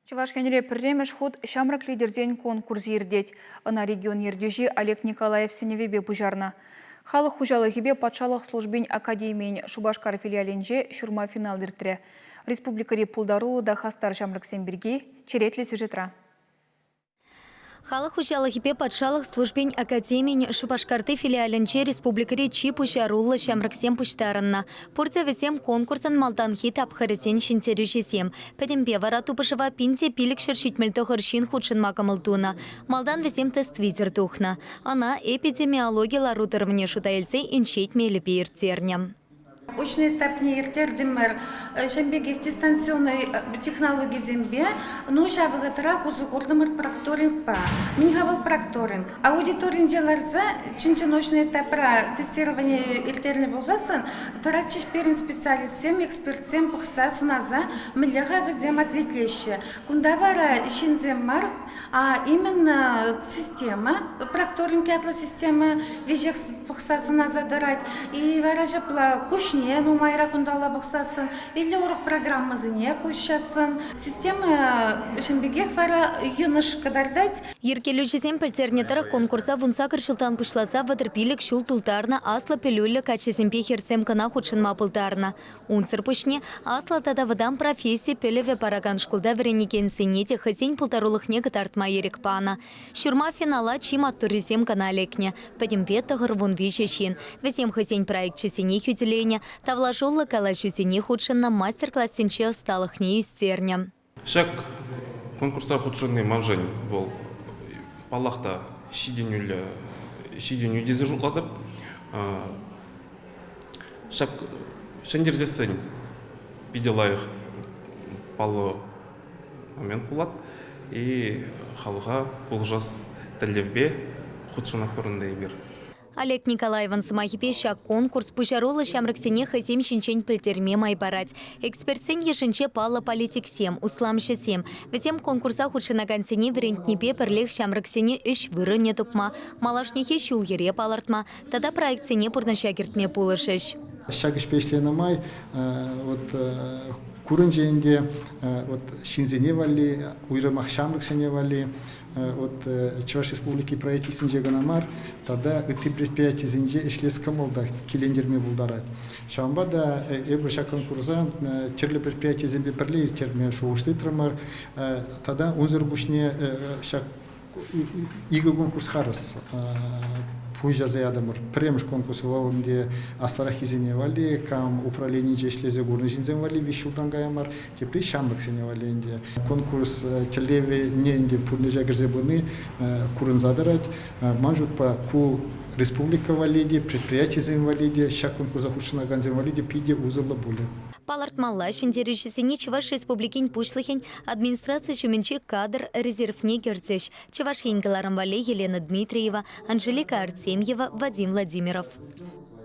Чӑваш Енре пӗрремӗш хут ҫамрӑк лидерсен конкурсӗ иртет. Ӑна регион ертӳҫи Олег Николаев сӗнӗвӗпе пуҫарнӑ. Халӑх хуҫалӑхӗпе патшалӑх службин академийӗн Шупашкар филиалӗнче ҫурма финал иртрӗ. Республикӑри пултаруллӑ та хастар ҫамрӑксем пирки черетлӗ сюжетра. Халӑх хуҫалӑхӗпе патшалӑх службин академийӗн Шупашкарти филиалӗнче республикӑри чи пуҫаруллӑ ҫамрӑксем пуҫтарӑннӑ. Пурте вӗсем конкурсӑн малтанхи тапхӑрӗсен ҫӗнтерӳҫисем. Пӗтӗмпе вара тупӑшӑва 1579 ҫын хутшӑнма кӑмӑл тунӑ. Малтан вӗсем тест витӗр тухнӑ. Ӑна эпидемиологи лару-тӑрӑвне шута илсе инҫет мелӗпе ирттернӗ. Очный этапне ирттертӗмӗр. Ҫавӑн пекех дистанционный технологисемпе, ну, ҫав вӑхӑтрах усӑ куртӑмӑр прокторингпа. Мӗн-ха вӑл прокторинг? Аудиторинче ларса чӑн-чӑн очный этапра тестировани ирттернӗ пулсассӑн тӑратчӗҫ пирӗн специалистсем, экспертсем пӑхса, сӑнаса, мӗнле-ха вӗсем ответлеҫҫӗ. Кунта вара ҫынсем мар, а именно система, прокторинг ятлӑ система веҫех пӑхса сӑнаса тӑрать. И вара ҫапла куҫне нумайрах унталла пӑхсассӑн или урӑх программӑсене куҫассӑн система ҫын пекех вара йӑнӑш кӑтартать. Йӗркелӳҫӗсем пӗлтернӗ тӑрӑх, конкурса 18 ҫултан пуҫласа 35 ҫул тултарнӑ аслӑ пӗлӳллӗ каччӑсемпе хӗрсем кӑна хутшӑнма пултарнӑ. Унсӑр пуҫне аслӑ тата вӑтам професси пӗлӗвӗ паракан шкулта вӗренекенсене те хӑйсен пултарулӑхне кӑтартма ирӗк панӑ. Ҫурма финала чи маттуррисем кӑна лекнӗ. Пӗтӗмпе 93 ҫын. Вӗсем хӑйсен проекчӗсене хӳтӗленӗ, тавлашуллӑ калаҫусене хутшӑннӑ, мастер-классенче ӑсталӑхне ӳстернӗ. Ҫак конкурса хутшӑнни маншӑн вӑл, паллах та, ҫитӗнӳллӗ ҫитӗнӳ тесе шутлатӑп. Ҫак ҫӗнтерсессӗн питӗ лайӑх паллӑ момент пулать и халӑха пулӑшас тӗллевпе хутшӑнатпӑр ӗнтӗ эпир. Олег Николаевӑн сӑмахӗпе ҫак конкурс пуҫаруллӑ ҫамрӑксене хӑйсем ҫинчен пӗлтерме май парать. Экспертсен йышӗнче паллӑ политиксем, усламҫӑсем. Вӗсем конкурса хутшӑнакансене вӗрентнипе пӗрлех ҫамрӑксене ӗҫ вырӑнӗ тупма, малашнехи ҫул-йӗре палӑртма тата проектсене пурнӑҫа кӗртме пулӑшӗҫ. Ҫак ӗҫпе ӗҫленӗ май вот курӑнчӗ ӗнтӗ вот ҫынсене валли, уйрӑмах ҫамрӑксене валли Вот Чӑваш Республики правительствинче кӑна мар, тата ытти предприятисенче ӗҫлес кӑмӑл та килентерме пултарать. Ҫавӑнпа та эпир ҫак конкурса тӗрлӗ предприятисемпе пӗрле ирттерме шухӑш тытрӑмӑр. Тата унсӑр пуҫне ҫак икӗ конкурс харӑс пуҫарса ятӑмӑр. Пӗрремӗш конкурс вӑл ӗнтӗ аслӑраххисене валли, кам управленинче ӗҫлесе курнӑ ҫынсем валли виҫ ҫултан кая мар, Тепри ҫамрӑксене валли ӗнтӗ. Конкурс тӗллевне ӗнтӗ пурнӑҫа кӗрсе пыни курӑнса тӑрать. Ман шутпа, ку республика валли те, предприятисем валли те, ҫак конкурса хутшӑнакансем валли те питӗ усӑллӑ пулӗ. Палӑртмалла, ҫӗнтерӳҫӗсене Чӑваш Республикин Пуҫлӑхӗн администраци ҫумӗнчи кадр резервне кӗртӗҫ. Чӑваш Ен кӑларӑм валли Елена Дмитриева, Анжелика Артемьева, Вадим Владимиров.